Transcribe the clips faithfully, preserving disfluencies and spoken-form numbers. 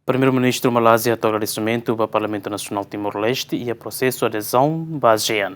Primeiru-Ministru Malázia hato'o agradesimentu ba Parlamentu Nasionál Timor-Leste iha prosesu adezaun ba ASEAN.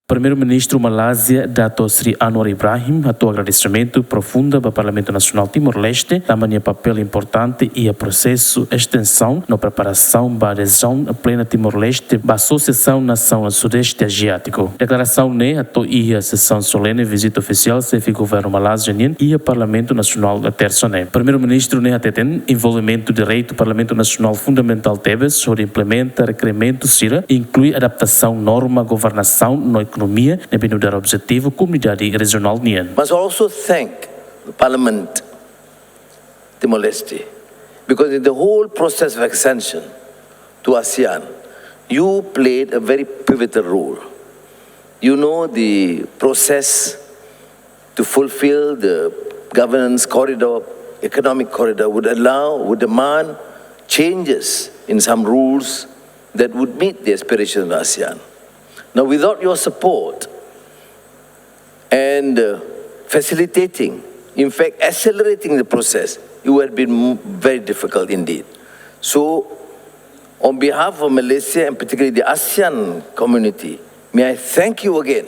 Primeiru-Ministru Malázia, Datuk Seri Anwar Ibrahim, hato'o agradesimentu profundu ba Parlamentu Nasionál Timor-Leste, tanba nia papél importante iha prosesu estensaun no preparasaun ba adezaun plena Timor-Leste ba Asosiasaun Nasaun Sudeste Aziátiku. Deklarasaun ne'e hato'o iha sesaun solene vizita ofisiál Xefe Governu Malázia nian iha Parlamentu Nasionál, tersa ne'e. Primeiru-Ministru ne'e hateten envolvimentu direitu Parlamentu Nasionál fundamentál tebes hodi implementa rekerimentu sira, inklui adaptasaun norma governasaun no ekonomia, ne'ebé nu'udar objetivu komunidade rejionál nian. Must also thank the Parliament Timor-Leste, because in the whole process of accession to ASEAN, you played a very pivotal role. You know, the process to fulfill the governance corridor, economic corridor, would allow, would demand changes in some rules that would meet the aspirations of ASEAN. Now, without your support, and, uh, facilitating, in fact, accelerating the process, it would have been m-, very difficult indeed. So, on behalf of Malaysia and particularly the ASEAN community, may I thank you again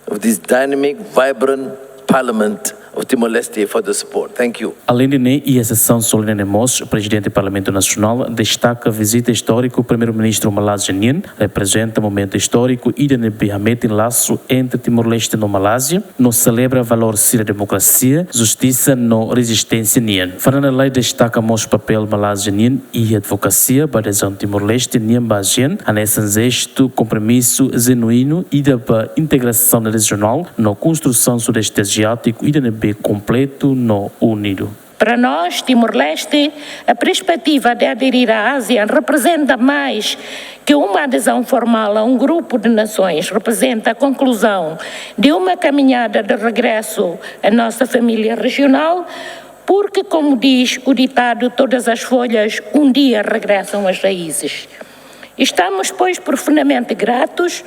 of this dynamic, vibrant Parliament of Timor-Leste for the support. Thank you. Aleinde ne'e, iha sesaun solene ne'e mós, Prezidente Parlamentu Nasionál destaka vizita istóriku Primeiru-Ministru Malázia nian, reprezenta momentu istóriku ida ne'ebé hametin lasu entre Timor-Leste no Malázia, no selebra valór sira demokrasia, justisa no rezisténsia nian. Fernanda Lay destaka mós papél Malázia nian iha advokasia ba adezaun Timor-Leste nian ba ASEAN, hanesan jestu kompromisu jenuínu ida ba integrasaun rejionál no konstrusaun Sudeste Aziátiku ida ne'ebé kompletu no unidu. Para nós, Timor-Leste, a perspectiva de aderir à ASEAN representa mais que uma adesão formal a um grupo de nações. Representa a conclusão de uma caminhada de regresso à nossa família regional, porque, como diz o ditado, todas as folhas um dia regressam às raízes. Estamos, pois, profundamente gratos,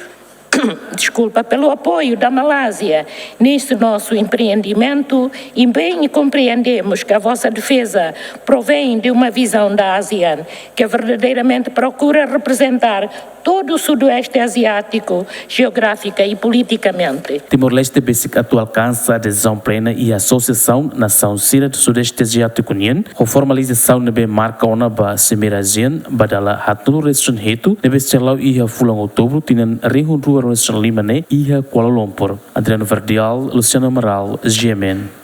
desculpa, pelo apoio da Malásia neste nosso empreendimento e bem compreendemos que a vossa defesa provém de uma visão da ASEAN que verdadeiramente procura representar todo o Sudoeste Asiático, geográfica e politicamente. Timor-Leste besik atu alkansa adezaun plena iha Asosiasaun Nasaun Sira Sudeste Aziátiku nian, ho formalizasaun ne'ebé marka ona ba simeira ASEAN ba dala haatnulu-resin-hitu, ne'ebé sei hala'o iha fulan Outubru tinan rihun rua ruanulu-resin-lima ne'e iha Kuala Lumpur. Adriano Verdial, Luciano Amaral, G M N.